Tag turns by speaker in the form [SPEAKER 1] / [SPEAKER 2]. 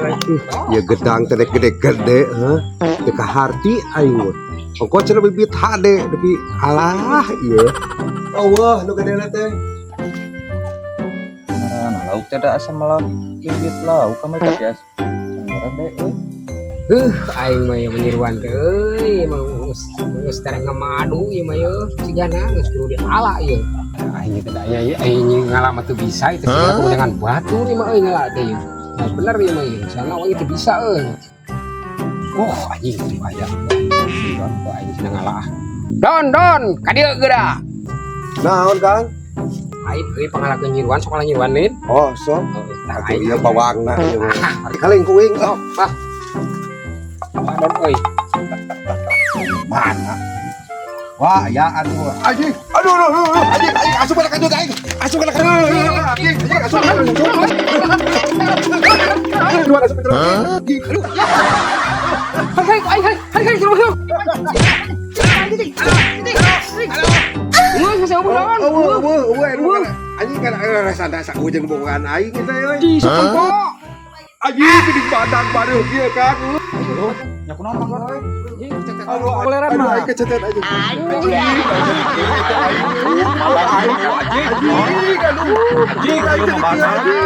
[SPEAKER 1] Euy.
[SPEAKER 2] Ya gedang teh gede-gede heuh. Teu kaharti aing mah. Ongko cenah bibit hade tapi alah ieu. Allah nu gede teh.
[SPEAKER 3] Nah, lauk teh da asa melak bibit lauk kamari tapi asa gede euy.
[SPEAKER 1] Aing mah yang menyeruan teh euy, mah geus geus tara ngamadu ieu mah yeuh. Sigana geus kudu diala ieu. Aing teh da nya aing ngala mah teu bisa itu sigana kudu dengan batu ieu mah euy ngala teh ieu. Nah, bener ieu mah ieu. Soalna urang teu bisa euy. Oh, anjing tuh aya. Don, aing cenah ngala ah. Don, don, ka dieu geura.
[SPEAKER 2] Naon, Kang?
[SPEAKER 1] Aing euy pangalakeun nyiruan sok ngala nyiruan lain.
[SPEAKER 2] Oh, sok.
[SPEAKER 1] Tah
[SPEAKER 2] Atuh
[SPEAKER 1] aing
[SPEAKER 2] ieu bawangna ieu mah. Kaleng kuing.
[SPEAKER 1] Oh, ah. Ah, don euy.
[SPEAKER 2] Mana? Wah, ya aduh. Anjing. Aduh, aduh, aduh, aduh. Anjing, anjing, asup kana kajut aing. Asup kana kajut. Anjing, anjing, asup kana kajut. Aduh, asup kana kajut. Aduh.
[SPEAKER 1] Hai hai hai hai hai hai terus. Geus geus eueuh naon?
[SPEAKER 2] Eueuh, eueuh, eueuh, aduh. Anjing kan rasa rasa ujung bogaan aing kita euy.
[SPEAKER 1] Di sok kok.
[SPEAKER 2] Anjing geuning badak baru kieu kan.
[SPEAKER 3] Nya kunaon Mang Don euy?
[SPEAKER 2] Aduh,
[SPEAKER 3] Koleran
[SPEAKER 2] aduh,
[SPEAKER 3] mah.
[SPEAKER 2] Aing kecetet anjing.
[SPEAKER 3] Anjing,
[SPEAKER 2] Anjing, aduh.
[SPEAKER 3] anjing, aduh.